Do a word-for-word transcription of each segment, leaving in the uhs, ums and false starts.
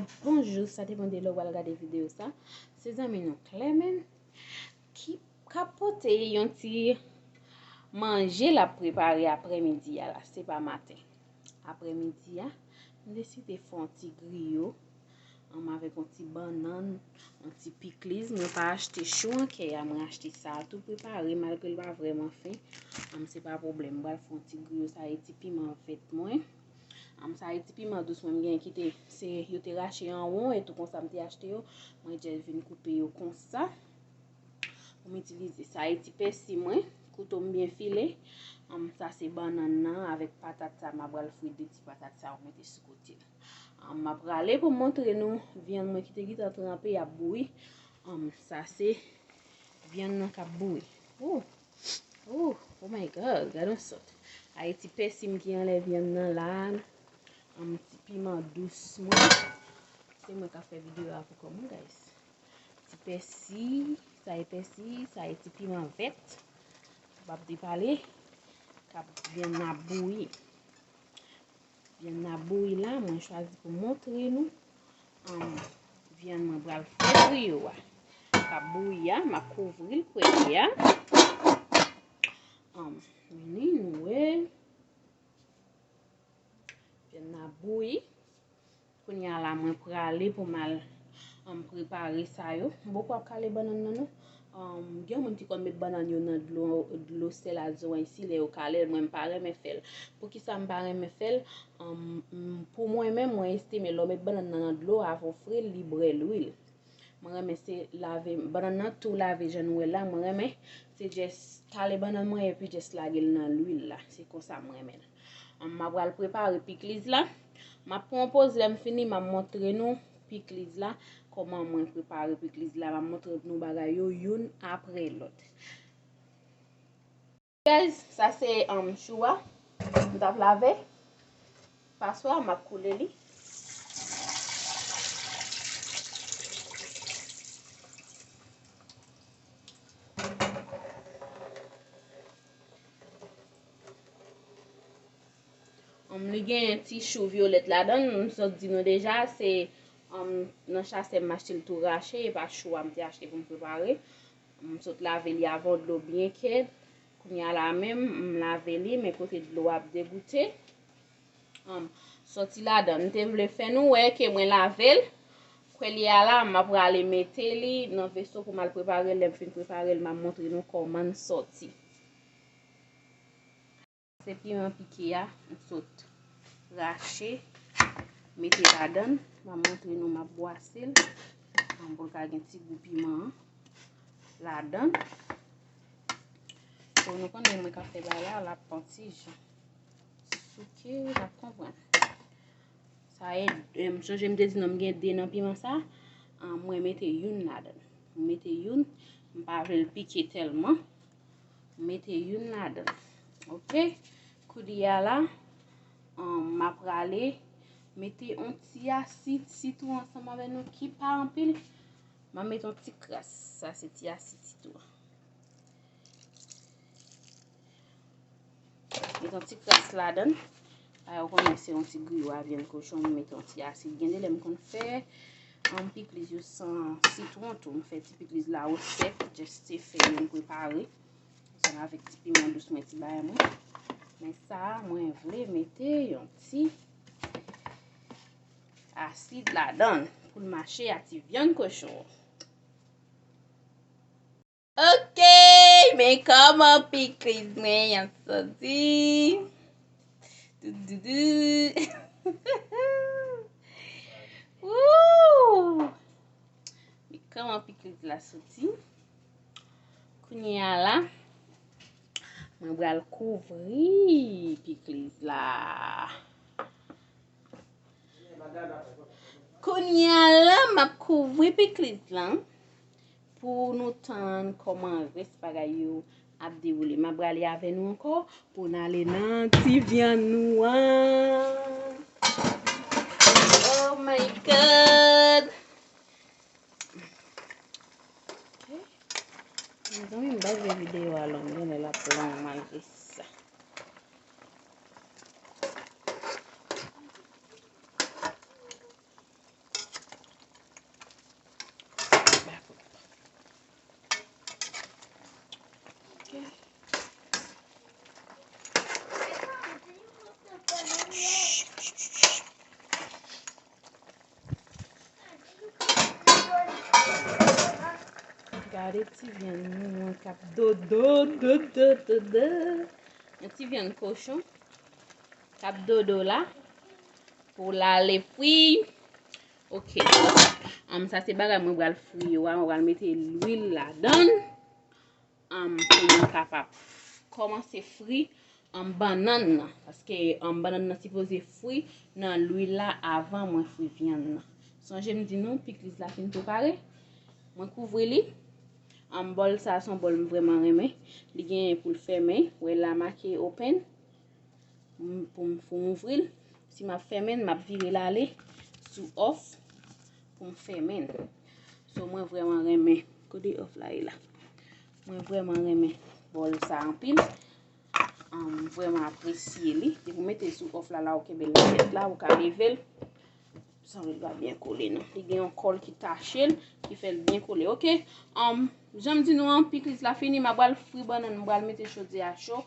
Bonjou, sa depann de lè w pral gade videyo sa. Se zanmi nou Clement ki k ap pote yon ti manje l ap prepare aprèmidi a la, se pa maten. Aprèmidi a, m deside fè yon ti griyo, anm, avèk yon ti bannann, yon ti pikliz. Mwen pa achte chou an kè a, mwen achte sa a tou prepare, malgre l pa vrèman fen. Anm, se pa pwoblèm, m pral fè yon ti griyo, sa e ti piman vèt mwen. Anm, sa e ti piman dous mwen, m gen ki te, se, yo te rache an won, e tou konsa m te achte yo. Mwen just vin koupe yo konsa. Pou m itilize. Sa e ti pèsi mwen, kouto m byen file. Anm, sa se bannann nan avèk patat sa, m ap pral fri de ti patat sa yo mete sou kote l. Anm, m ap rale pou m montre nou vyann mwen ki te gentan tranpe, y ap bouyi. Anm, sa se vyann nan k ap bouyi. Oh, oh, oh my God, gade yon sòt. Sa e ti pèsi m ki anlè vyann nan la. Anm, ti piman dous mwen. Se mwen k ap fè videyo a pou kò m, guys. Ti pèsi, sa e pèsi, sa e ti piman vèt. Pou pa ap depale, k ap vyann nan ap bouyi. Vyann nan ap bouyi la, mwen chwazi pou montre nou. Anm, vyann mwen pral fè griyo a. K ap bouyi a, m ap kouvri l premye a. Anm, vini, nou wè. Vyann nan ap bouyi. Kounye a la, mwen prale pou m al, anm, prepare sa yo. M poko ap kale bannann nan, non. Anm, gen moun ki konn met bannann yo nan dlo, dlo sèl ak zorèy si lè yo kale l. Mwen, m pa renmen fè l. Poukisa m pa renmen fè l? Anm, m, pou mwen menm, mwen estime lè w met bannann nan nan dlo, avan w fri l, li bwè lwil. Mwen renmen se lave bannann nan tou lave jan nou wè la. Mwen renmen se just kale bannann mwen epi just lage l nan lwil la. Se konsa mwen renmen l. Anm, m ap pral prepare pikliz la. M ap pran yon poz, lè m fini, m ap montre nou pikliz la, kòman mwen prepare pikliz la. M ap montre nou bagay yo youn apre lòt. Guys, sa se, um, chou a. M t ap lave. Paswa, m ap koule li. Um, li gen ti chou vyolèt ladan l, m sot di nou deja, se, um, nan chasè m achte l tou rache, e pa chou a m te achte pou m prepare. M sot lave li avan dlo byen kèd. Kounye a la menm, m lave li, men kote dlo ap degoute. Um, soti ladan. M te vle fè nou wè ke mwen lave l. Kounye a la, m ap prale mete li nan veso pou m al prepare l. Lè m fin prepare l, m ap montre nou kòman l soti. Se piman pike a, m sot rache, mete ladan l. M ap montre nou, m ap bwase l. Bon, pou l ka gen ti gou piman an ladan l. So, nou konnen mwen ka fè bagay la, l ap pran ti jan souke, l ap konprann. Sa e, e, m sonje m te di nou m gen de nan piman sa. Ah, mwen mete youn ladan l. M mete youn, m pa vle l pike tèlman. M mete youn ladan l. Oke? Kounye a la, um, m ap prale mete yon ti asid sitwon ansanm avè nou ki pa anpil. M ap mete yon ti kras. Sa se ti asid sitwon. Met yon ti kras ladan l. Paske ou konnen se yon ti griyo a vyann kochon, m met yon ti asid. Gen de lè m konn fè, um, pikliz yo san sitwon tou. M fè ti pikliz la o sèk, just te fè yo, m prepare. Ansanm avèk ti piman dous mwen, ti bagay mwen. Men sa a, mwen vle mete yon ti asid ladan l pou l mache ak ti vyann kochon. Oke, men kòman pikliz mwen an soti. Doudoudou. Woo! Men kòman pikliz la soti. Kounye a la, mwen pral kouvri pikliz la. Kounye a la, m ap kouvri pikliz lan pou nou tann kòman rès bagay yo ap dewoule. M ap prale avè nou ankò pou n ale nan ti vyann nou an. Oh my God! Ok. Mezanmi, m pa vle videyo a long, gen lè l ap long malgre sa. Ti vyann nou an k ap dodo, dodo, dodo. Yon ti vyann kochon k ap dodo la pou l ale fri. Ok. Sa se bagay mwen pral fri yo a. Mwen pral mete lwil ladan l pou mwen kapab kòmanse fri bannann nan. Paske bannann nan sipoze fri nan lwil la avan mwen fri vyann nan. Sonje m di nou, pikliz la fin prepare. Mwen kouvri li. Bòl sa a se yon bòl m vrèman renmen. Li genyen pou l fèmen. Wè la make open. Pou m ouvri l. Si m ap fèmen l, m ap vire l ale sou òf pou m fèmen l. So, mwen vrèman renmen. Kote òf la ye la? Mwen vrèman renmen bòl sa anpil. M vrèman apresye li. Depi w mete l sou òf la, la ou kenbe l nan tèt la, ou ka leve l. Sanble l pa byen kole non. Li gen yon kòl ki tache l, ki fè l byen kole. Ok. Jan m di nou an, pikliz la fini, m a pral fri bannann, m pral mete chodyè a cho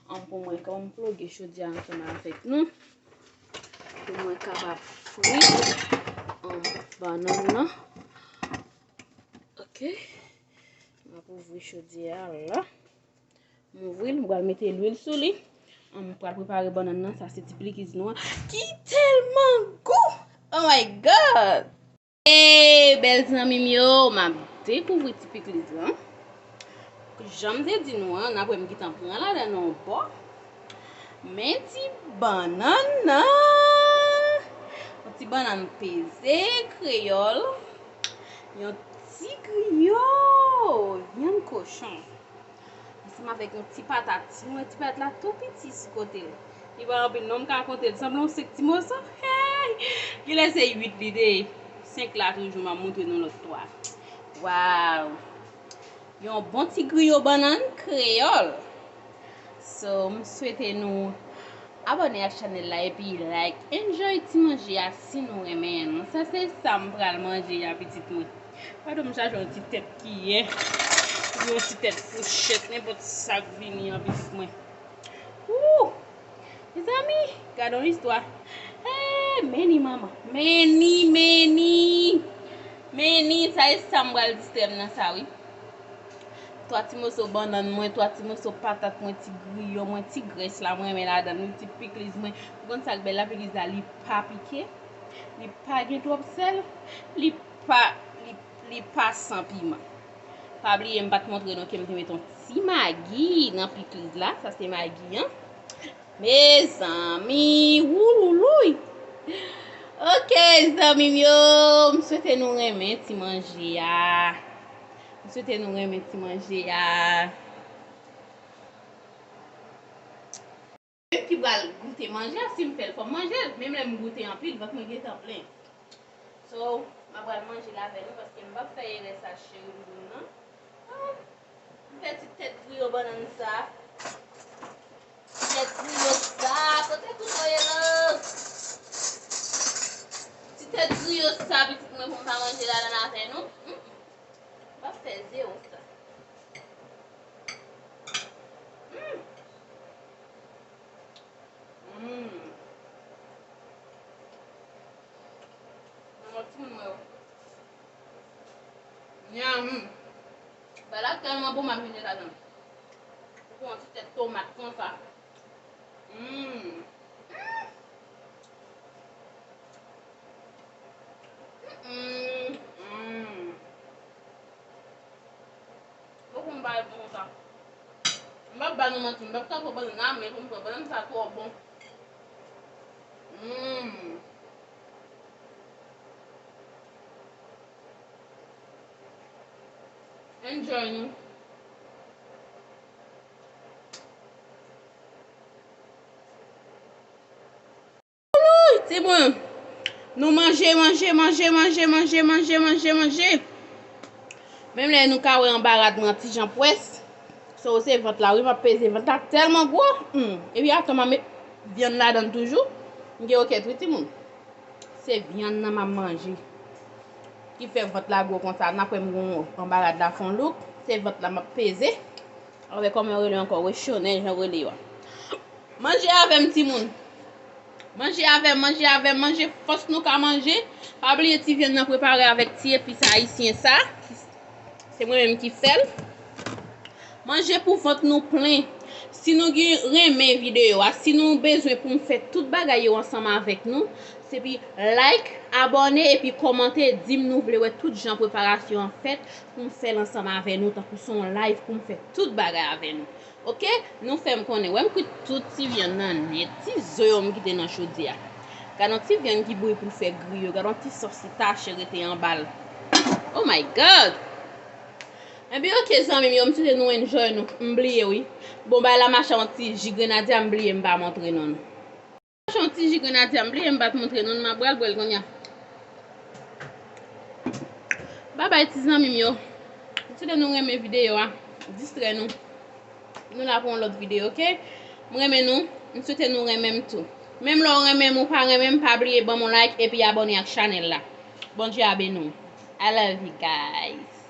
pou mwen. Kòman m ploge chodyè a ansanm avèk nou pou mwen kapab fri bannann nan. Ok. M ap ouvri chodyè a la. M ouvri l, m pral mete lwil sou li. M pral prepare bannann nan. Sa se ti pikliz nou an ki tèlman gou. Oh my God! Hey, bèl zanmi m yo, m ap dekouvri ti pikliz lan. Jan m te di nou an, n ap wè m gentan pran ladan nan yon bò. Men ti bannann nan. Yon ti bannann peze kreyòl. Yon ti griyo vyann kochon. Ansanm avèk yon ti patat. Mwen ti patat la tou piti sou kote l. Li pa anpil non, m ka konte l. Sanble yon senk ti moso. Hey! Genlè se uit li te ye. Senk la toujou, m ap montre nou lòt twa. Waw! Yon bon ti griyo bannann kreyòl. So, m swete nou abòne ak chanèl la epi like, enjoy ti manje a si nou renmen l. Sa se sa m pral manje a pitit mwen. Gade m chache yon ti tèt kiyè, yon ti tèt fouchèt, nenpòt sa k vini an pitit mwen. Wou! Mezanmi, gade yon istwa. Eh, meni manman, meni, meni, meni, sa e sa m pral distrè m nan sa wi. Twa ti moso bannann mwen, twa ti moso patat mwen, ti griyo mwen, ti grès la mwen renmen ladan l, ti pikliz mwen. Ou konn sa k bèl la, pikliz la, li pa pike, li pa gen twòp sèl, li pa, li, li pa san piman. Pa bliye, m pa t montre nou ke m te met yon ti magi nan pikliz la. Sa se magi an. Mezanmi, wouloulouy! Ok, zanmi m yo, m swete nou renmen ti manje a. M swete nou renmen ti manje a. Menm ki pral goute manje a, si m fè l, fò m manje l. Menm lè m goute anpil, vant mwen gentan plen. So, m ap pral manje l avè nou, paske m p ap fè erè sa cheri m di m nan. Ah, m fè ti tèt griyo bannann sa. Ti tèt griyo sa, kote kouto ye la? Ti tèt griyo sa, pitit mwen, pou m pa manje ladan avè nou. Mm, mm. M p ap fè zewo sa. Mm. Mm. Nan lòt timoun mwen yo. Nyam. Bagay la tèlman bon, m ap mete ladan. Ou pran yon ti tèt tomat konsa. Mm. Mm, mm, mm. Poko m pa bon konsa. M p ap ba nou manti, m p ap tankou bannann la, men pou m pran bannann sa twò bon. Mm. Enjoy nou. Timoun, nou manje, manje, manje. Menm lè nou ka wè anba rad mwen an ti jan pwès. So, se vant la, wi, m ap peze vant la tèlman gwo. Hmm. Epi atò m a met vyann ladan l toujou. M gen okèt, wi, timoun. Se vyann nan m ap manje. Ki fè vant la gwo konsa. N ap wè m gon anba rad la fè yon louk. Se vant la m ap peze. Avèk kòman yo rele ankò, rechonè, jan yo rele yo a. Manje avè m, timoun. Manje avè m, manje avè m, manje fòs nou ka manje. Pa bliye ti vyann nan prepare avèk ti epis ayisyen sa. Se mwen menm ki fè l. Manje pou vant nou plen. Si nou gen renmen videyo a, si nou bezwen pou m fè tout bagay yo ansanm avèk nou, sepi like, abòne epi kòmante, di m nou vle wè tout jan preparasyon an fèt pou m fè l ansanm avè nou, tankou se yon live pou m fè tout bagay avè nou. Oke? Nou fè m konnen. Wè m kwit tout ti vyann nan nèt. Ti zo yo m kite nan chodyè a. Gad yon ti vyann ki bouyi pou l fè griyo. Gad yon ti sòs ki tache rete anba l. Oh my God! Ebyen, oke, zanmi m yo, m swete nou enjoy nou. M bliye, wi. Bon, bay la mache yon ti ji grenadya, m bliye m pa montre nou l. Mache yon ti ji grenadya, m bliye m pa t montre nou l, m ap pral bwè l kounye a. Babay, ti zanmi m yo. M swete nou renmen videyo a. Distrè nou. Nou la pou yon lòt videyo, oke? M renmen nou. M swete nou renmen m tou. Menm lè w renmen m ou pa renmen m, pa bliye ban m yon like epi abòne ak chanèl la. Bondye a beni w. I love you guys.